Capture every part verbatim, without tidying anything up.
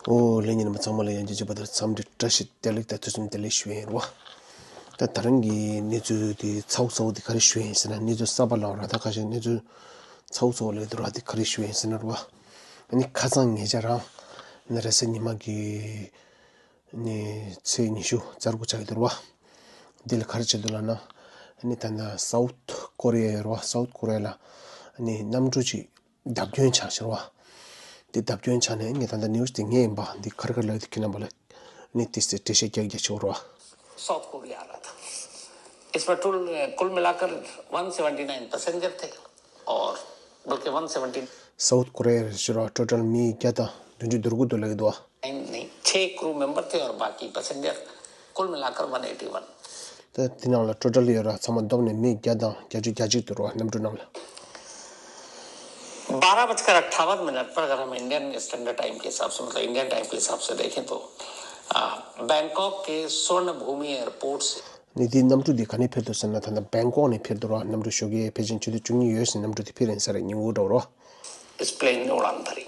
ཨོ་ལྷན་རྒྱས་རྣམ་པ་ཚང་མ་ལ་ཡང་བསྐྱར་བཅར་བ་དང་འཚམས་འདྲི་བཀྲ་ཤིས་བདེ་ལེགས་དང་ཐུགས་སུན་བདེ་ལེགས་ཞུ་ཡིན་རོ། ད་ད་རང་གི་གནས་ཚུལ་དེ་ཚ་བོ་ཚ་བོ་དེ་ག་རེ་ཞུ་ཡིན་ཟེར་ན། གནས་ཚུལ་གསར་པ་ལ་ར་ད་ཁ་ཤས་གནས་ཚུལ་ཚ་བོ་ཚ་བོ་ལ་དུ་ར་དེ་ག་རེ་ཞུ་ཡིན་ཟེར་ན་རོ། ཨ་ནི་ཁ་སང་ངེད་ཅག་རང་ནི་རེས་གཟའ་ཉི་མ་གི་ནི་ཚེས་ཉི་ཤུ་རྩ་དགུ་ཆགས་ཡོད་དོ་རོ། འདི་ལ་ག་རེ་བྱེད་འདུག་ལབ་ན། ཨ་ནི་ད་ལྟ་སའུ་ཐ་ཀོ་རི་ཡ་ཡོད་རོ། སའུ་ཐ་ཀོ་རི་ཡ་ལ་ཨ་ནི་གནམ་གྲུ་ཅིག་བརྡབ་སྐྱོན་ཆགས་ཤག་རོ། དེ་བརྡབ་སྐྱོན་ཆགས་ནས་ངས་ད་ལྟ་ནིའུ་སི་དེ་ངས་ཡིན་པ་འདི་ག་རེ་ག་རེ་ལབ་ཡོད་དེ་ཁྱེད་རྣམ་པ་ལ་ནི་དེ་སེ་འགྲེལ་བཤད་རྒྱག་རྒྱག་ཆོག་རོ། south Korea आ रहा था। इसमें टुल कुल मिलाकर वन सेवेंटी नाइन पैसेंजर थे और बल्कि वन सेवेंटी साउथ कोरिया ཡ་ཕྱིར་རོ། ཊོ་ཊལ་མི་བརྒྱ་དང་བདུན་ཅུ་དོན་དགུ་འདུག་ལབ་ཀྱི་འདུག་བ། नहीं, छह क्रू मेंबर थे और बाकी पैसेंजर कुल मिलाकर वन एटी वन। ད་དེ་ནང་ལ་ཊོ་ཊལ་ཡོད་ར་ཚང་མ་བསྡོམས་ནས་མི་བརྒྱ་དང་བརྒྱད་ཅུ་གྱ་གཅིག་འདུག་ར་གནམ་གྲུ་ནང་ལ། बारह बजकर अट्ठावन मिनट पर अगर हम इंडियन स्टैंडर्ड टाइम के हिसाब से, मतलब इंडियन टाइम के हिसाब से देखें तो, आ, बैंकॉक के स्वर्ण भूमि एयरपोर्ट से ནི་དེའི་གནམ་གྲུ་དེ་ག་ནས་འཕུར་འདུག་ཟེར་ན། ད་ལྟ་བེང་ཀོག་ནས་འཕུར་འདུག་ར། གནམ་གྲུ་ཞོགས་ཀས་ཕལ་ཆེར་ཆུ་ཚོད་བཅུ་གཉིས་ཡོལ་ཟིན་གནམ་གྲུ་དེ་འཕུར་ཡིན་ས་རེད། ཉིན་གུང་འདྲ་བོ་རོ། इस प्लेन ने उड़ान भरी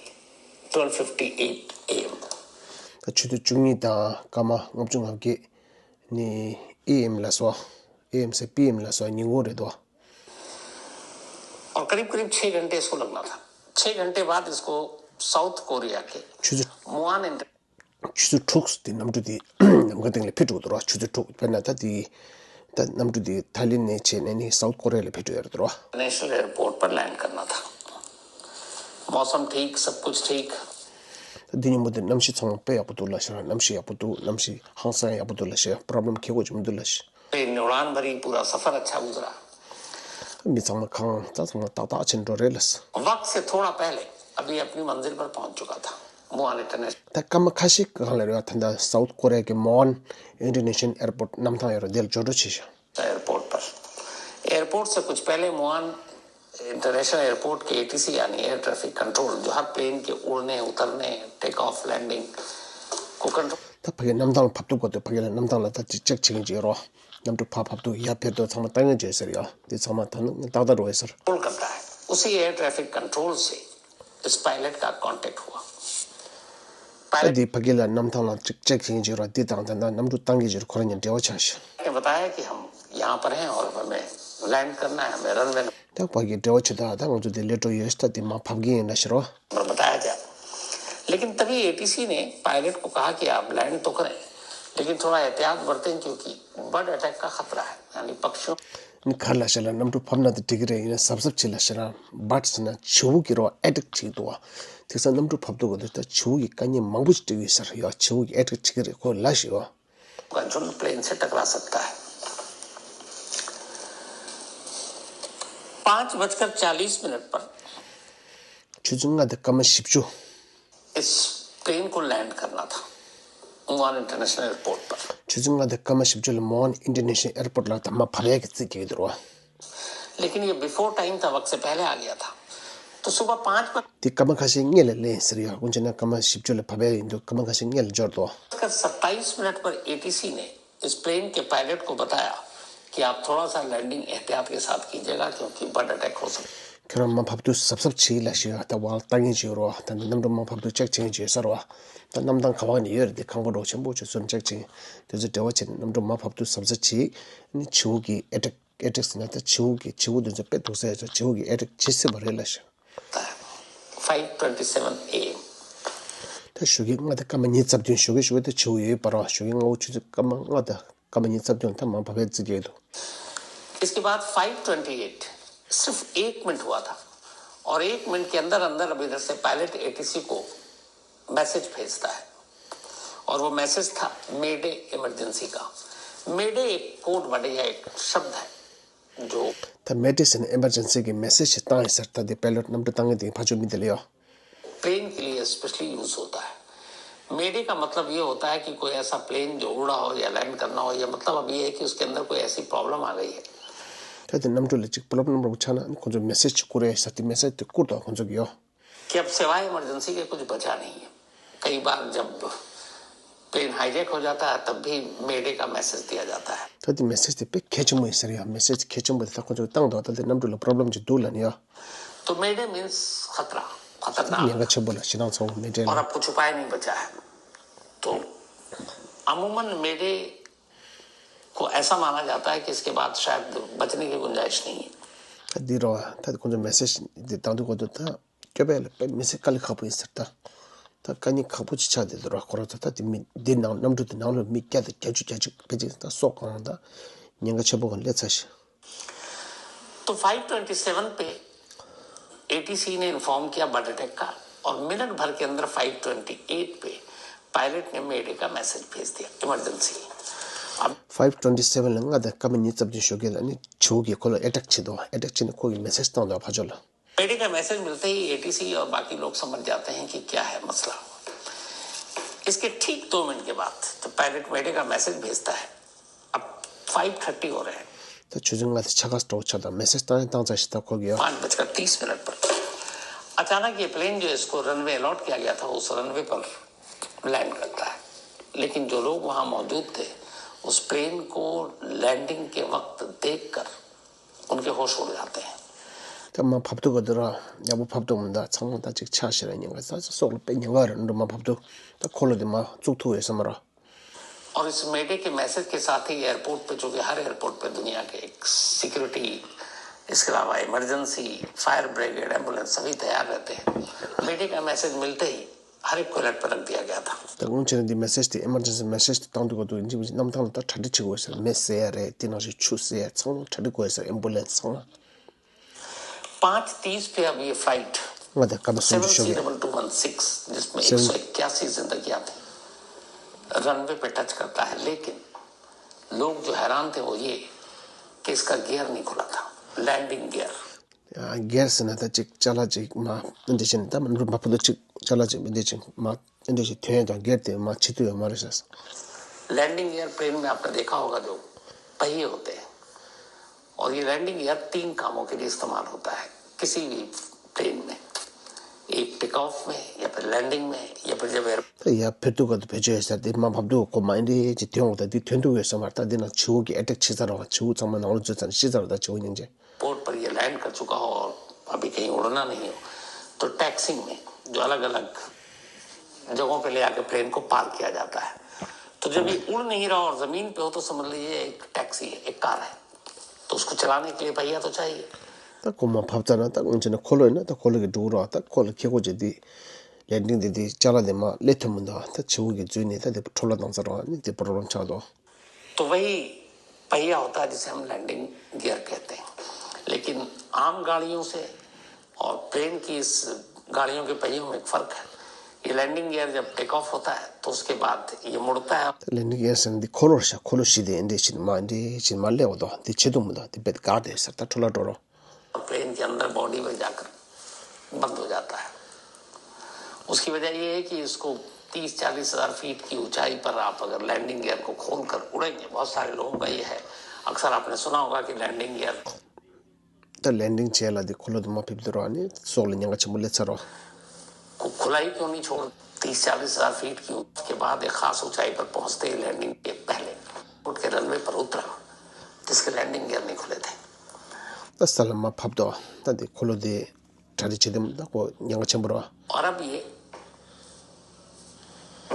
ट्वेल्व फिफ्टी एट एएम। ད་ཆུ་ཚོད་བཅུ་གཉིས་དང་སྐར་མ་ལྔ་བཅུ་ང་བརྒྱད་ནི་ཨེ་ཨེམ་ལ་སོ། ཨེ་ཨེམ་ཟེར་པི་ཨེམ་ལ་སོ། ཉིན་གུང་རེད་དོ། और करीब करीब छह घंटे इसको लगना था। छह घंटे बाद इसको साउथ कोरिया के ཆུ་ཚོད་मुआन इंटर- ཆུ་ཚོད་དྲུག་དེ་གནམ་གྲུ་དེ་ནམ་མཁའ་སྟེང་ལ་འཕུར་འགྲོ་གི་འདུག་ར། ཆུ་ཚོད་དྲུག་དཔེར་ན་ད་དེ་ད་གནམ་གྲུ་དེ་ཐའི་ལེན་ནས་བྱས་ནས་ནི་སའུ་ཐ་ཀོ་རི་ཡ་ལ་འཕུར་འགྲོ་ཡ་རེད་དོ། इंटरनेशनल एयरपोर्ट पर लैंड करना था। मौसम ठीक, सब कुछ ठीक। ད་འདི་ཉིན་མོ་དེ་གནམ་གཤིས་ཚང་མ་དཔེ་ཡག་པོ་འདུག་ལབ་ཤག་ར། གནམ་གཤིས་ཡག་པོ་འདུག་གནམ་གཤིས་ཧང་སང་ཡག་པོ་འདུག་ལབ་ཤག་པྲོབ་ལེམ་གལ་ཆེན་པོ་ཅིག་མི་འདུག་ལབ་ཤག प्लेन ने उड़ान भरी, पूरा सफर अच्छा गुजरा। མི་ཚང་མ་གང་ད་ཚང་མ་ཏག་ཏག་ཕྱིན་འགྲོ་རེད་ལབ། वक्त से थोड़ा पहले अभी अपनी मंजिल पर पहुंच चुका था। मुआन इंटरनेशनल ད་སྐར་མ་ཁ་ཤས་གང་ལ་རེད་བ། ད་ལྟ་སའུ་ཐ་ཀོ་རི་ཡ་གི་མོན་ཨིན་ཊར་ནེ་ཤ་ནལ་ཨེར་པོར་ཊི་གནམ་ཐང་ཡོད་རེད། དེ་ལ་འབྱོར་འགྲོ་བྱས་ཤག एयरपोर्ट पर। एयरपोर्ट से कुछ पहले मुआन इंटरनेशनल एयरपोर्ट के एटीसी यानी एयर ट्रैफिक कंट्रोल, जो हर प्लेन के उड़ने, उतरने, टेक ऑफ, लैंडिंग को कंट्रोल ད་ཕ་གི་གནམ་ཐང་ལ་བབས་དུས་སྐབས་དུ་ཕ་གི་ལ་གནམ་ཐང་ལ་ད་ཅིག་ཅེག་བྱེད་མཁན་ཅིག་ཡོད་རོ། གནམ་གྲུ་ཕར་བབས་དུས་ཡར་ཕེབས་དུས་ཚང་མ་ལྟ་མཁན་ཅིག་ཡོད་ཟེར་ཡོད། དེ་ཚང་མ་ད་ནི་ཏག་ཏག་འགྲོ་ཡོད་ཟེར། कंट्रोल करता है, उसी एयर ट्रैफिक कंट्रोल से इस पायलट का कॉन्टैक्ट हुआ। ད་དེ་ཕ་གི་ལ་གནམ་ཐང་ལ་ཅིག་ཅེག་བྱེད་མཁན་ཅིག་ཡོད་རོ། དེ་དང་ད་ལྟ་གནམ་གྲུ་བཏང་མཁན་ཅིག་ཁོ་རང་གཉིས་འབྲེལ་བ་ཆགས་ཤག ने बताया कि हम यहाँ पर हैं और हमें लैंड करना है, हमें रनवे ད་ཕ་གི་འབྲེལ་བ་བྱེད་ད་ད་ང་ཚོ་དེ་སླེབས་འགྲོ་ཡོད་ད། དེ་མར་བབས་ཀྱི་ཡིན་ལབ་ཤག་རོ། और बताया गया। लेकिन तभी एटीसी ने पायलट को कहा कि आप लैंड तो करें, लेकिन थोड़ा एहतियात बरतें, क्योंकि बर्ड अटैक का खतरा है, यानी पक्षियों ནི་ག་རེ་ལབ་ཤག་ལབ་ན། གནམ་གྲུ་བབས་ན་ད་འགྲིག་གི་རེད། ཡིན་ན་གཟབ་གཟབ་བྱེད་ལབ་ཤག་ར། བར་ཌི་ཟེར་ན་བྱིའུ་གིས་རོ་ཨེ་ཊེག་བྱེད་ཀྱི་འདུག་བ། དེང་སང་གནམ་གྲུ་བབས་དུས་སྐབས་དུ་ད་བྱིའུ་གི་དཀའ་ངལ་མང་པོ་ཞིག་འཕྲད་ཀྱི་ཡོད་ཟེར་ཡོད། བྱིའུ་གིས་ཨེ་ཊེག་བྱེད་ཀྱི་རེད་ཁོ་ལབ་ཤག་ཡོད། का झुंड प्लेन से टकरा सकता है। पाँच बजकर चालीस मिनट पर ཆུ་ཚོད་ལྔ་དང་སྐར་མ་བཞི་བཅུ། इस प्लेन को लैंड करना था मुआन इंटरनेशनल एयरपोर्ट पर। ཆུ་ཚོད་ལྔ་དང་སྐར་མ་བཞི་བཅུ་ལ་མོན་ཨིན་ཊར་ནེ་ཤ་ནལ་ཨེར་པོར་ཊི་ལ་ད་མར་བབས་ཡག་གི་རྩིས་རྒྱག་གི་འདུག་རོ། लेकिन ये बिफोर टाइम था, वक्त से पहले आ गया था। तो सुबह पाँच बजे དེ་སྐར་མ་ཁ་ཤས་སྔོན་ལ་སླེབས་ཡིན་ཟེར་ཡོད། དཀོན་མཆོག་ན་སྐར་མ་བཞི་བཅུ་ལ་བབས་ཡག་ཡིན་འདུག་སྐར་མ་ཁ་ཤས་སྔོན་ལ་འབྱོར་འདུག बजकर सत्ताईस मिनट पर एटीसी ने इस प्लेन के पायलट को बताया कि आप थोड़ा सा लैंडिंग एहतियात के साथ कीजिएगा, क्योंकि बर्ड अटैक हो सकता है। ཁྱོད་རང་མར་བབས་དུས་གཟབ་གཟབ་བྱེད་ལབ་ཤག་ཡོད། ད་བར་ལྟ་མཁན་ཅིག་ཡོད་རོ། ད་ནི་གནམ་གྲུ་མར་བབས་དུས་ཅེག་བྱེད་མཁན་ཅིག་ཡོད་ས་རོ། ད་གནམ་ཐང་ག་བ་ནས་ཡོད་རེད། དེ་ཁང་པ་འདྲ་བོ་ཆེན་པོ་ཅིག་བཟོས་ནས་ཅེག་བྱེད། དེ་ཚོ་འབྲེལ་བ་བྱས་ནས་གནམ་གྲུ་མར་བབས་དུས་གཟབ་གཟབ་བྱེད། ནི་བྱིའུ་གིས་ཨེ་ཊེག་ཨེ་ཊེག་ཟེར་ན་ད་བྱིའུ་གིས་བྱིའུ་དེ་ཚོ་དཔེ་སྡུག་ས་ཡོད་ས། བྱིའུ་གིས་ཨེ་ཊེག་བྱེད་སྲིད་པ་རེད་ལབ་ཤག་ཕའིབ་ཊུ་ཝེན་ཊི་སེ་ཝེན་ཨེ་ཨེམ། ད་ཞོགས་ཀའི་ལྔ་དང་སྐར་མ་ཉི་ཤུ་རྩ་བདུན། ཞོགས་ཀའི་ཞོགས་ཀའི་ད་བྱིའུ་ཡོད་པ་རེད་བ། ཞོགས་ཀའི་སྔ་པོ་ཆུ་ཚོད་སྐར་མ་ལྔ་དང་སྐར་མ་ཉི་ཤུ་རྩ་བདུན་ད་མར་བབས་པའི་རྩིས་རྒྱག་གི་འདུག इसके बाद फ़ाइव ट्वेंटी एट, सिर्फ एक मिनट हुआ था, और एक मिनट के अंदर अंदर अब इधर से पायलट एटीसी को मैसेज भेजता है, और वो मैसेज था मेडे इमरजेंसी का। मेडे एक कोड वर्ड या एक शब्द है, जो ད་མེ་ཌེ་ཟེར་ནས་ཨེ་མར་ཇེན་སི་གི་མེ་སེཇ་ཞིག་བཏང་ཡིན་ཟེར། ད་དེ་པའི་ལོཊ་གནམ་གྲུ་བཏང་མཁན་དེ་ཕར་ཕྱོགས་མི་དེ་ལ་ཡོད། प्लेन के लिए स्पेशली यूज़ होता है। मेडे का मतलब ये होता है कि कोई ऐसा प्लेन जो उड़ रहा हो या लैंड करना हो, या मतलब अब ये है कि उसके अंदर कोई ऐसी प्रॉब्लम आ गई है। ད་དེ་གནམ་གྲུ་ལ་ཅིག་པོ་རོབ་ལེམ་འདྲ་པོ་ཆགས་ན་ཁོང་ཚོ་མེ་སེཇ་ཅིག་བསྐུར་ཡས་ཟེར། དེ་མེ་སེཇ་དེ་བསྐུར་དང་ཁོང་ཚོ་གི་ཡོད། कि अब सिवाय इमरजेंसी के कुछ बचा नहीं है। कई बार जब प्लेन हाईजैक हो जाता है, तब भी मेडे का मैसेज दिया जाता है। ད་དེ་མེ་སེཇ་དེ་དཔེ་གལ་ཆེན་པོ་ཡིན་ཟེར་ཡ། མེ་སེཇ་གལ་ཆེན་པོ་དེ་ད་ཁོ་ཚོས་བཏང་འདུག་ད་དེ་གནམ་གྲུ་ལ་པོ་རོབ་ལེམ་ཅིག་འདུག་ལབ་ནས་ཡ། तो मेडे मीन्स खतरा। खतरनाक। ཉེན་ཁ་ཆེན་པོ་ལ་ཞེད་སྣང་ཚ་བོ་མེ་འདྲེན་और ལ། आपको छुपाया नहीं बचा है। तो अमूमन मेढक को ऐसा माना जाता है कि इसके बाद शायद बचने की गुंजाइश नहीं है। ད་འདི་རོ་ད་ཁོང་ཚོ་མེ་སེ་ཇི་འདི་བཏང་དུས་གོ་དུ་ད་སྐྱོ་པས་ལ་དཔེ་མི་སྲིད་དཀའ་ལས་ཁག་པོ་ཡིན་ཟེར་ད། ད་དཀའ་ཉེན་ཁག་པོ་ཅིག་ཆགས་བསྡད་འདུག་ར། ཁོ་རང་ཚོ་ད་དེ་མི་འདི་ནང་གནམ་གྲུ་དེ་ནང་ལ་མི་བརྒྱ་དང་བརྒྱད་ཅུ་གྱ་གཅིག་ཕལ་ཆེར་ད་སྲོག་གང་རུང་ད་ཉེན་ཁ་ཆེན་པོ་གང་སླེབས་ཚར་ཤག तो फ़ाइव ट्वेंटी सेवन पे एटीसी ने इन्फॉर्म किया बर्ड अटैक का और मिनट भर के अंदर फ़ाइव ट्वेंटी एट पे पायलट ने मेडे का मैसेज भेज दिया, इमरजेंसी। अब फ़ाइव ट्वेंटी सेवन ལ་ང་དང་སྐར་མ་ཉི་ཤུ་རྩ་བདུན་ཞོགས་ཀས་ལ་ནི་བྱིའུ་གིས་ཁོ་ལ་ཨེ་ཊེག་བྱེད་དོ། ཨེ་ཊེག་བྱས་ནས་ཁོ་གིས་མེ་སེ་ཇི་བཏང་འདུག་ཕར་ཕྱོགས་ལ། मेडे का मैसेज मिलते ही एटीसी और बाकी लोग समझ जाते हैं कि क्या है मसला। इसके ठीक दो मिनट के बाद तो पायलट मेडे का मैसेज भेजता है। अब फ़ाइव थर्टी हो रहे हैं। ད་ཆུ་ཚོད་ལྔ་དང་ཕྱེད་ཀ་འགྲོ་ཆགས་དང་མེ་སེ་ཇི་བཏང་བཏང་ཚར་ཤག་ད་ཁོ་གིས་ཡ། पाँच बजकर तीस मिनट पर अचानक ये प्लेन जो इसको रनवे अलॉट किया गया था, उस रनवे पर लैंड करता है। लेकिन जो लोग वहां मौजूद थे, उस प्लेन को लैंडिंग के वक्त देखकर उनके होश उड़ जाते हैं। ད་མར་བབས་དུས་ག་དུས་ར་ཡག་པོ་བབས་དུས་མི་འདུག་ཚང་མ་ད་ཅིག་ཆགས་ཤི་ར་ཉེན་ཁ་ད་སྲོག་ལ་དཔེ་ཉེན་ཁ་ར་འགྲོ། མར་བབས་དུས་ད་འཁོར་ལོ་དེ་མར་བཙུགས་ཐུབ་ཡོད་ས་མ་རེད། और इस मेडे के मैसेज के साथ ही एयरपोर्ट पे, जो कि हर एयरपोर्ट पे दुनिया के एक सिक्योरिटी, इसके अलावा इमरजेंसी, फायर ब्रिगेड, एम्बुलेंस सभी तैयार रहते हैं। मेडे का मैसेज मिलते ही हर एक को अलर्ट पर रख दिया गया था। ད་སྔོན་ཆད་ནས་འདི་མེ་སེ་ཇི་དེ་ཨི་མར་ཇེན་སི་མེ་སེ་ཇི་དེ་བཏང་དུས་ག་དུས་ཡིན་གཅིག་མིན་གཅིག་གནམ་ཐང་ལ་ད་གྲ་སྒྲིག་བྱེད་དགོས་ཟེར། མེ་བསད་ཡ་རེད། དེ་ནང་བཞིན་ཆུ་བསད་ཡ་ཚང་མ་གྲ་སྒྲིག་དགོས་ཟེར། ཨེམ་བུ་ལན་སི་ཚང་མ། पाँच तीस पे अब ये फ्लाइट ང་དང་སྐར་མ་སུམ་ཅུ་ཤོར་གི seven C double two one six, जिसमें सेवन एक सौ इक्यासी जिंदगियां थी, रनवे पे टच करता है। लेकिन लोग जो हैरान थे वो ये कि इसका गियर नहीं खुला था, landing gear. ཡ། གེར་ཟེར་ན་ད་ཅིག་ཅ་ལག་ཅིག་མར་འདི་བྱས་ནས་ད་མར་འགྲོ་མ་ཕོད་དུ་ཅིག་ཅ་ལག་ཅིག་འདི་ཅིག་མར་འདི་ཅིག་ཐོན་ཡ་དང་གེར་དེ་མར་ཕྱིན་ཐུབ་ཡོད་མ་རེད་ཟེར། landing gear plane में आपने देखा होगा, जो पहिए होते हैं, और ये लैंडिंग गियर तीन कामों के लिए इस्तेमाल होता है किसी भी प्लेन में, एक टेक ऑफ में, या फिर लैंडिंग में, या फिर जब एयर ད་ཡར་ཕེབས་དུས་ག་དུས་བེད་སྤྱོད་ཡོད་ཟེར། དེ་མར་བབས་དུས་ཁོ་མར་འདི་ཅིག་ཐོན་འོང་། ད་འདི་ཐོན་ཐུབ་ཡོད་ས་མ་རེད། ད་འདི་ནང་བྱིའུ་གིས་ཨེ་ཊེག་བྱས་ཚར་བ། བྱིའུ་ཚང་མ་ནང་ལོགས་འཛུལ་ཚར་ནས་ཤི་ཚར་བ། ད་བྱིའུ་སྙིང་རྗེ། एयरपोर्ट पर ये लैंड कर चुका हो और अभी कहीं उड़ना नहीं हो, तो टैक्सी में जो अलग-अलग जगहों पे ले आके प्लेन को पार्क किया जाता है। तो जब ये उड़ नहीं रहा और जमीन पे हो, तो समझ लीजिए एक टैक्सी है, एक कार है, तो उसको चलाने के लिए पहिया तो चाहिए। ད་ཁོ་མར་བབས་ཚར་ན་ད་སྔོན་ཆད་ནས་འཁོར་ལོ་ཡིན་ན་ད་འཁོར་ལོ་གིས་འགྲོ་གི་རེད་བ། ད་འཁོར་ལོ་ཁྱེར་དགོས་བྱས་དེ་ལེན་ཌིང་དེ་དེ་ཅ་ལག་དེ་མར་སླེབས་ཐུབ་མི་འདུག་ད་བྱིའུ་གིས་འཛུལ་ནས་ད་དེ་འཕྲོ་བརླག་བཏང་ཚར་བ་ནི་དེ་པོ་རོབ་ལེམ་ཆགས་འདུག तो वही पहिया होता है जिसे हम लैंडिंग गियर कहते हैं। लेकिन आम गाड़ियों से और प्लेन की इस गाड़ियों के पहियों में एक फ़र्क है। ये लैंडिंग गियर जब टेक ऑफ होता है तो उसके बाद ये मुड़ता है। ད་ལེན་ཌིང་གི་ཡར་སེང་འདི་འཁོར་ལོ་རེད་ཤག་འཁོར་ལོ་བཞི་དེ་འདི་བཞིན་མར་འདི་བཞིན་མར་སླེབས་འོ་དོ། འདི་བྱེད་ཐུབ་མི་འདུག་འདི་རྦད་དཀར་དེ་ཟེར། ད་འཕྲོ་བརླག་འགྲོ་རོགས། प्लेन के अंदर बॉडी में जाकर बंद हो जाता है। उसकी वजह यह है कि इसको तीस चालीस हज़ार फीट की ऊंचाई पर आप अगर लैंडिंग गियर को खोलकर उड़ेंगे, बहुत सारे लोगों का ये है, अक्सर आपने सुना होगा कि लैंडिंग गियर ད་ལེན་ཌིང་བྱས་ལ་དེ་འཁོར་ལོ་དེ་མར་ཕེབས་དུས་ར་ནི་སྲོག་ལ་ཉེན་ཁ་ཆེན་པོ་སླེབས་ཚར་རོ། को खुला ही क्यों नहीं छोड़? तीस चालीस हज़ार फीट की ऊंचाई के बाद एक खास ऊंचाई पर पहुंचते ही लैंडिंग के पहले उठ के रनवे पर उतरा, जिसके लैंडिंग गियर नहीं खुले थे। ད་ས་ལ་མར་བབས་དོ། ད་དེ་འཁོར་ལོ་དེ་གྲ་སྒྲིག་བྱེད་དེ་མི་འདུག་ཁོ་ཉེན་ཁ་ཆེན་པོ་རེད་བ། और अब ये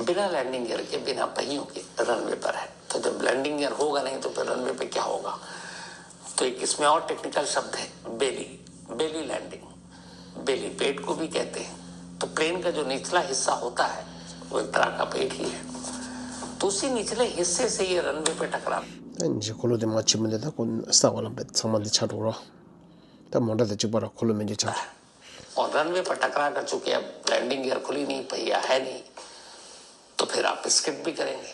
बिना लैंडिंग गियर के, बिना पहियों के रनवे पर है। तो जब लैंडिंग गियर होगा नहीं तो फिर रनवे पे क्या होगा? तो एक इसमें और टेक्निकल शब्द है, बेली, बेली लैंडिंग। बेली पेट को भी कहते हैं। तो प्लेन का जो निचला हिस्सा होता है, वो एक तरह का पेट ही है। तो उसी निचले हिस्से से ये रनवे पे टकराता है। ད་ཉི་ཤུ་འཁོར་ལོ་དེ་མར་ཕྱིན་མི་འདུག་ད་ཁོ་ས་གོ་ལ་བེད་ཚང་མ་འདི་ཆགས་འགྲོ་རོགས། ད་མོ་ཊ་དང་གཅིག་པ་ར་འཁོར་ལོ་མེད་མཁན་ཆགས། और रनवे पर टकरा कर चूंकि अब लैंडिंग गियर खुली नहीं, पहिया है नहीं, तो फिर आप स्किड भी करेंगे,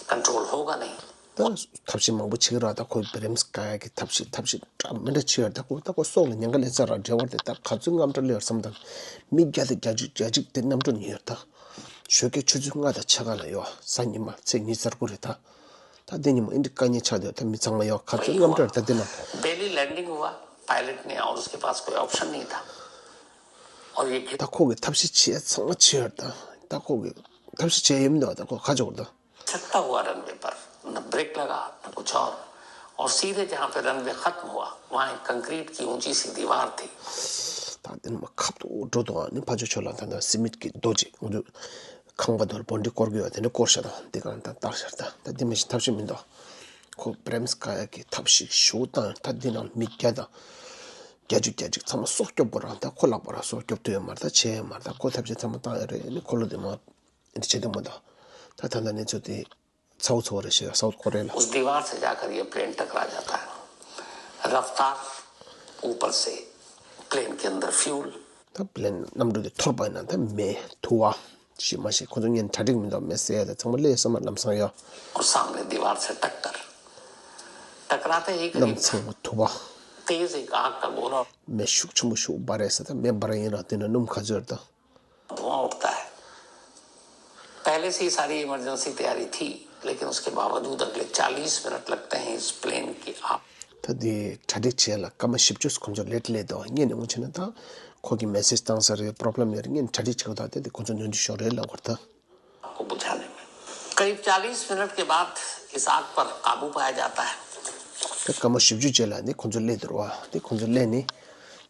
कंट्रोल होगा नहीं। ད་ཐབས་ཤེས་མང་པོ་བྱེད་ཀྱི་ར། ད་ཁོས་བི་རེམ་སི་བཀག་ཡ་གི་ཐབས་ཤེས་ཐབས་ཤེས་འདྲ་མི་འདྲ་བྱེད་ཡོད། ད་ཁོ་ད་ཁོ་སྲོག་ལ་ཉེན་ཁ་སླེབས་ཚར་ར། ཌ་རའི་ཝར་དེ་ད་ག་ཚོད་དངངས་སྐྲག་སླེབས་ཡོད་བསམ་དང་། མི་བརྒྱ་དང་བརྒྱད་ཅུ་གྱ་གཅིག་དེ་གནམ་གྲུ་ཉོས་ཡོད་ད། ཞོགས་ཀའི་ཆུ་ཚོད་ལྔ་དང་ཕྱེད་ཀ་ལ་ཡོད། གཟའ་ཉི་མ་ཚེས་ཉི་ཤུ་རྩ་དགུ་རེད་ད། ད་དེ་ཉིན་མོ་ཨིན་དྲི་དཀའ་ངལ་ཆགས་བསྡད་ད་མི་ཚང་མ་ཡོད། ག་ཚོད་དངངས་སྐྲག་རེད་ད་དེ་ན། बेली लैंडिंग हुआ, पायलट ने, और उसके पास कोई ऑप्शन नहीं था। और ये ད་ཁོ་གིས་ཐབས་ཤེས་བྱས་ཚང་མ་བྱས་ཡོད་ད། ད་ཁོ་གིས་ཐབས་ཤེས་བྱས་ཡོད་མི་འདུག་ད་ཁོ་ཁ་ཆོག་ད། छत्ता हुआ रनवे पर, न ब्रेक लगा, न कुछ और। और सीधे जहां पे रनवे खत्म हुआ, वहां एक कंक्रीट की ऊंची सी दीवार थी। ད་ ཨ་དེ་ནི་མ་ཁབ་ཏུ་འགྲོ་དང་ནི་ཕ་ཆོས་ཆོས་ལ་ད་ད་སི་མིད་ཀྱི་རྡོ་ཅིག་འོ་དུ་ཁང་པ་དོར་བོན་འདི་སྐོར་གི་ཡོད་དེ་འདྲ་སྐོར་ཤ་དང་འདི་གང་ད་བཏགས་ཤར་ད་ད་འདི་མི་ཞིག་ཐབས་ཤེས་མི་འདུག་ཁོ་པྲེམ་སི་ཀ་ཡ་གི་ཐབས་ཤིག་ཞུ་དང་ད་འདི་ནང་མི་བརྒྱ་དང་བརྒྱད་ཅུ་གྱ་གཅིག་ཚང་མ་སྲོག་སྐྱོབ་དགོས་རང་ད་ཁོ་ལག་པ་རང་སྲོག་སྐྱོབ་ཐུབ་ཡོད་མ་རེད། ད་བྱས་ཡོད་མ་རེད། ད་ཁོ་ཐབས་ཤེས་ཚང་མ་བཏང་ཡོད་རེད། ནི་ཁོ་ལོ་དེ་མ་འདི་བྱེད་དུ་མི་འདུག་ད་ད་ད་ནི་ཚོ་དེ། ཚའོ་ཚའོ་རེད་ཤག་སའུ་ཐི་ཀོ་རི་ཡ་ལ། उस दीवार से जाकर ये प्लेन टकरा जाता है। रफ्तार ऊपर से, प्लेन के अंदर फ्यूल। ད་པི་ལེན་གནམ་གྲུ་དེ་འཐོར་པ་ཡིན་ན་ད་མེ་དུ་བ་ཞིག་མ་ཤེས་ཁོ་ཚོ་ངན་གྲ་སྒྲིག་མི་འདུག་མེ་བསད་ཡ་ད་ཚང་མ་ལས་སོ་མ་ལམ་སང་ཡོད། और सामने दीवार से टक्कर। टकराते ही करीब གནམ་ཚང་མ་དུ་བ། तेज एक आग का गोला। མེ་ཤུགས་ཆེན་པོ་ཤུགས་འབར་རེད་ཟེར། ད་མེ་འབར་ཡིན་ར་དེ་ན་སྣུམ་ག་ཚོད་རེད་ད། धुआं उठता है। पहले से ही सारी इमरजेंसी तैयारी थी, लेकिन उसके बावजूद अगले चालीस मिनट लगते हैं इस प्लेन की आग। ད་དེ་གྲ་སྒྲིག་བྱས་ལ་སྐར་མ་བཞི་བཅུ་ཁོང་ཚོ་ལེ་ཊི་ལེ་དང་ངས་ནས་འོང་ཆེ་ན་ད་ཁོ་གི་མེ་སེ་ཇི་བཏང་ས་རེད། པོ་རོབ་ལེམ་ཡོད་རེད། ངས་གྲ་སྒྲིག་བྱེད་དགོས། ད་དེ་དེ་ཁོ་ཚོ་ནོར་འཁྲུལ་ཤོར་རེད་ལབ་དགོས་ད། आपको बुझाने में करीब चालीस मिनट के बाद इस आग पर काबू पाया जाता है। ད་སྐར་མ་བཞི་བཅུ་རྗེས་ལ་ནི་ཁོང་ཚོ་སླེབས་འདུག་ར་བ། དེ་ཁོང་ཚོ་སླེབས་ནི།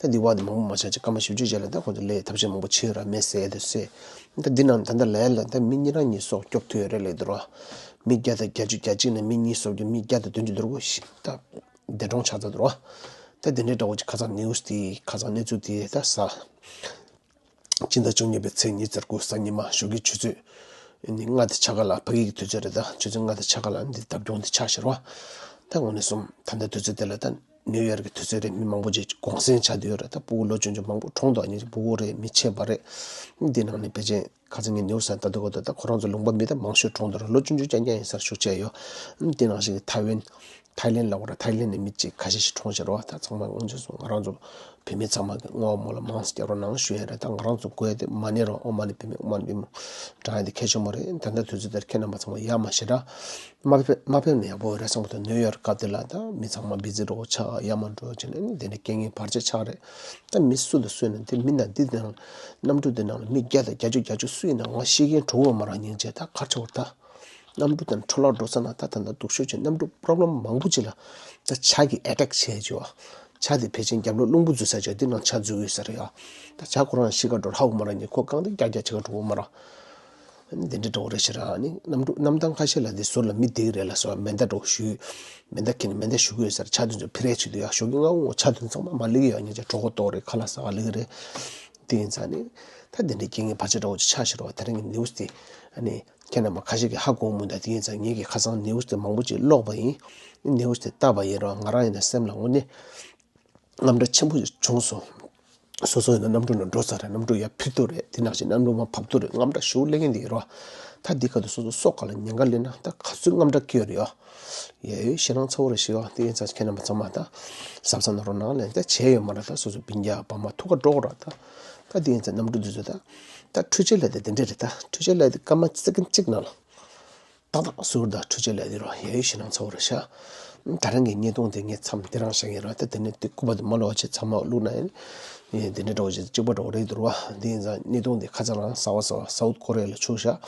ད་འདི་བ་དེ་མང་པོ་མ་ཆགས་ཅིག་སྐར་མ་བཞི་བཅུ་རྗེས་ལ་ད་ཁོང་ཚོ་སླེབས་ཐབས་ཤེས་མང་པོ་བྱས་ར་མེ་བསད་དེ་བསད། ད་འདི་ནང་ད་ལྟ་ལས་ལ་ད་མི་གཉིས་རང་གཉིས་སྲོག་སྐྱོབ་ཐུབ་ཡོད་རེད་ལབ་འདུག་ར་བ། མི་བརྒྱ་དང་བརྒྱད་ཅུ་གྱ་གཅིག་ནས་མི་གཉིས་སྲོག་སྐྱོབ། མི་བརྒྱ་དང་བདུན་ཅུ་དོན་དགུ་ཞིག་ད་འདས་གྲོངས་ཆགས་ཚར་འདུག་ར་བ། ད་དེ་འདྲའི་འདྲ་བོ་ཅིག་ཁ་སང་ནིའུ་སི་དེ་ཁ་སང་གནས་ཚུལ་དེ་ད་གཟའ། སྤྱི་ཟླ་བཅུ་གཉིས་པའི་ཚེས་ཉི་ཤུ་རྩ་དགུ་གཟའ་ཉི་མ་ཞོགས་ཀྱི་ཆུ་ཚོད་ནི་ལྔ་དང་ཕྱེད་ཀ་ལ། ཕ་གི་གི་དུས་ཚོད་རེད། ད་ཆུ་ཚོད་ལྔ་དང་ཕྱེད་ཀ་ལ་འདི་བརྡབ་སྐྱོང་འདི་ཆགས་ཤར་བ། ད་དངོས་གནས་སོང་ད་ལྟ་དུས་ཚོད་དེ་ལ་ད་ནིའུ་ཡོག་གི་དུས་ཚོད་རེད། མི་མང་པོ་ཅིག་གུང་སེང་ཆགས་བསྡད་ཡོད་རེད། ད་ཕྲུ་གུ་ལོ་ཆུང་ཆུང་མང་པོ་གྲོངས་འདུག་ཨ་ནི་ཕྲུ་གུ་རེད། མི་ཆེ་བ་རེད། འདི་ནང་ནས་ཕལ་ཆེར་ཁ་སང་ངས་ནིའུ་སི་ལྟ་དུས་གོ་ད་ད་ཁོ་རང་ཚོ་ལུང་པ་མི་ད་མང་ཤོས་གྲོངས་འདུག་ར། ལོ་ཆུང་ཆུང་རྐྱང་རྐྱང་ཡིན་སར་ཤུགས་ཆེ་ཡོད། འདི་ནང་བཞིན་གྱི་ཐའེ་ཝན། ཐའི་ལེན་ལ་འོ་ར་ཐའི་ལེན་ནས་མི་གཅིག་ཁ་ཤས་ཤིག་གྲོངས་ཤར་བ། ད་ཚང་མ་དངོས་འབྱོར་སོང་། ང་རང་ཚོ་བོད་མི་ཚང་མ་གི་བསྔོ་བ་སྨོན་ལམ་མང་ཙམ་རྒྱག་རོགས་གནང་ཞུ་ཡ་རེད། ད་ང་རང་ཚོ་དགོས་ཡ་དེ་མ་ཎི་རོ་ཨོཾ་མ་ཎི་པདྨེ་ཨོཾ་མ་ཎི་པདྨེ་བགྲང་ཡ་དེ་གལ་ཆེན་པོ་རེད། ད་ལྟ་དུས་ཚོད་འདིར་ཁྱེད་རྣམ་པ་ཚང་མ་ཡར་མར་ཞེ་དྲག་མ་ཕེབས་མ་ཕེབས་ན་ཡག་པོ་རེད་བསམ་གི་འདུག་ནིའུ་ཡོག་སྐབས་དེ་ལ་ད་མི་ཚང་མ་བི་ཛི་འདྲ་བོ་ཆགས། ཡར་མར་འགྲོ་བྱས་ནས་དེ་ནས་རྐྱེན་ངན་བར་ཆད་ཆགས་རེད། ད་མི་སུ་དང་སུ་ཡིན་ན་དེ་མི་ན་འདི་དེ་ནང་གནམ་གྲུ་དེ་ནང་ལ་མི་བརྒྱ་དང་བརྒྱད་ཅུ་གྱ་གཅིག་སུ་ཡིན་ན་ང་ཤི་མཁན་འགྲོ་གི་ཡོད་མ་རེད། སྙིང་རྗེ། ད་གར་ཆོག་ད། གནམ་གྲུ་དང་འཕྲོ་བརླག་འགྲོ་ས་ན་ད་ད་ལྟ་སྡུག་ཤོས་ཆེ། གནམ་གྲུ་པོ་རོབ་ལེམ་མང་པོ་ཅིག་ལ་ད་བྱ་གི་ཨེ་ཊེག་བྱས་བྱས་བ། བྱ་དེ་ཕལ་ཆེར་རྒྱབ་ལོགས་རླུང་བུ་འཛུལ་ས་བྱས་འདི་ནང་བྱ་འཛུལ་ཡོད་ས་རེད་ཡ། ད་བྱ་ཁོ་རང་ཤི་ཁ་འགྲོ་ཧ་གོ་མ་ར་ཉེ་ཁོ་རྐང་དེ་རྒྱག་རྒྱག་བྱེད་ཁ་འགྲོ་གོ་མ་ར། འདི་འདྲ་འགྲོ་གི་རེད་ཤི་ར། ནི་གནམ་གྲུ་གནམ་ཐང་ཁ་ཤས་ལ་འདི་ཟུར་ལ་མི་བསྡད་ཀྱི་རེད་ལ་སོ། མེ་མདའ་འགྲོ་ཞུས། མེ་མདའ་ཁྱེར་ནས་མེ་མདའ་ཞུ་གི་ཡོད་ས་རེད། བྱ་དེ་ཚོ་ཕི་རེ་བྱེད་དུས་ཡ་ཞོགས་ཀྱི་སྔ་པོ་བྱ་དེ་ཚང་མ་མར་སླེབས་ཀྱི་ཡོད། ཉེ་ཆ་གྲོད་ཁོག་ལྟོགས་རེད། ཁ་ལག་ཟ་ག་སླེབས་ཀྱི་རེད། དེ་ཡིན་ཙང་ནི་ད་འདི་འདྲའི་རྐྱེན་ངན་བར་ཆད་འདྲ་བོ་ཅིག་ཆགས་ཤི་ར་བ། དེ་རིང་གི་ནིའུ་སི་དེ་ཨ་ནི། ཁྱེད་རྣམ་པ་ཁ་ཤས་ཀྱིས་ཧ་གོ་མི་འདུག་དེ་ཡིན་ཙང་ངེད་ཀྱིས་ཁ་སང་ནིའུ་སི་དེ་མང་པོ་ཅིག་ཀློག་པ་ཡིན། ནིའུ་སི་དེ་བལྟས་པ་ཡིན་རུང་ང་རང་ཡིན་ན་སེམས་ལ་དངོས་གནས་དངངས་སྐྲག་ཆེན་པོ་ཞིག་བྱུང་སོང་། སོ་སོ་ཡིན་ན་གནམ་གྲུ་ནང་འགྲོ་ཚར་རེད། གནམ་གྲུ་ཡར་འཕུར་ཐུབ་རེད། དེ་ནང་བཞིན་གནམ་གྲུ་མར་བབས་ཐུབ་རེད། དངངས་སྐྲག་ཞེ་པོ་སླེབས་མཁན་དེ་ཡིན་རུང་། ད་འདི་ག་དུས་སོ་སོ་སྲོག་ག་ལ་ཉེན་ཁ་སླེབས་ན་ད་ག་ཚོད་དངངས་སྐྲག་སྐྱེ་ཡོད་རེད་ཡ། ཡ་ཡོད་ཞེད་སྣང་ཚ་བོ་རེད་ཤི་ཡ། དེ་ཡིན་ཙང་ཁྱེད་རྣམ་པ་ཚང་མ་ད་གཟབ་གཟབ་གནང་རོགས་གནང་ལན། ད་བྱས་ཡོད་མ་རེད། ད་སོ་སོ་སྤུན་ཀྱག་ཕ་མ་ཐུག་ག་འགྲོ་གི་རེད་ད། ད་དེ་ཡིན་ཙང་གནམ་གྲུ་འདི་ཚོ་ད། ད་འཕྲུལ་ཆས་ལས་དེ་དེ་འདྲས་རེད། ད་འཕྲུལ་ཆས་ལས་དེ་སྐར་མ་སེ་ཀན་གཅིག་ནང་ལ་ཏག་ཏག་ཟུར་ད་འཕྲུལ་ཆས་ལས་དེ་རོ་ཡ་ཡོད་ཞེད་སྣང་ཚ་བོ་རེད་ཤག་ད་རང་གི་བརྙན་ཐུང་དེ་ངས་མཚམས་དེ་རང་བཞག་ཡིན་རོགས། ད་དེ་ནས་དེ་སྐུ་པར་དེ་མ་ལོག་བྱས་ཚང་མ་བླུགས་ན་ཡིན། ཡིན་དེ་འདྲས་འདྲ་བོ་ཅིག་གཅིག་པ་འདྲ་བོ་རེད་འདུག་རོ། དེ་ཡིན་ཙང་བརྙན་ཐུང་དེ་ཁ་ཚ་རང་གཟའ་པ་གཟའ་པ་སའུ་ཐི་ཀོ་རི་ཡ་ལ་འཕྱུགས་ཤག་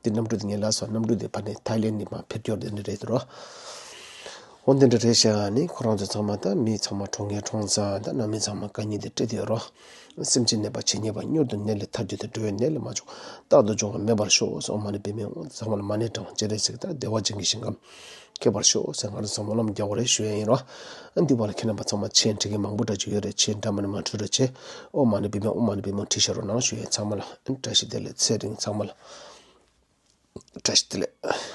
དེ་གནམ་གྲུ་དེ་ངས་ལབ་སོང་། གནམ་གྲུ་དེ་ཕ་ནས་ཐའི་ལེན་ནས་མར་འཕུར་རྒྱུ་དེ་འདྲ་རེད་འདུག་རོ། འོ་འདི་འདྲ་རེད་ཤག་ནི་ཁོ་རང་ཚོ་ཚང་མ་ད་མི་ཚང་མ་གྲོངས་མཁན་གྲོངས་ཚར། ད་ནང་མི་ཚང་མ་དཀའ་ངལ་དེ་འཕྲད་དེ་ཡོད་རོ། སེམས་ཅན་ནད་པ་ཇི་སྙེད་པ། མྱུར་དུ་ནད་ལས་ཐར་གྱུར་ཏེ། འགྲོ་བའི་ནད་ལས་མ་བྱུང་། རྟག་ཏུ་འབྱུང་བ་མེད་པར་ཤོག་ཟེར་ཨོཾ་མ་ཎི་པདྨེ་ཧཱུྃ། ཚང་མ་ལ་མ་ཎི་བགྲང་། སྤྱན་རས་གཟིགས་དང་བདེ་བ་ཅན་གྱི་ཞིང་ཁམས་སྐྱེ་བར་ཤོག་ཟེར་ང་རང་ཚོ་སྨོན་ལམ་རྒྱག་དགོས་རེད་ཞུ་ཡ་ཡིན་རོ། ཨ་འདི་བ་ལ་ཁྱེད་རྣམ་པ་ཚང་མ་མཆན་འབྲི་མཁན་མང་པོ་འདྲ་ཅིག་ཡོད་རེད། མཆན་འདྲ་མིན་མ་འབྲི་རོགས་བྱེད། ཨོཾ་མ་ཎི་པདྨེ་ཧཱུྃ། ཨོཾ་མ་ཎི་པདྨེ་ཧཱུྃ་བྲིས་བཞག་རོགས་གནང་ཞུ་ཡ་ཡིན། ཚང་མ་ལ་བཀྲ་ཤིས་བདེ་ལེགས། ཚེ་རིང་། ཚང་མ་ལ་བཀྲ་ཤིས་བདེ་ལེགས།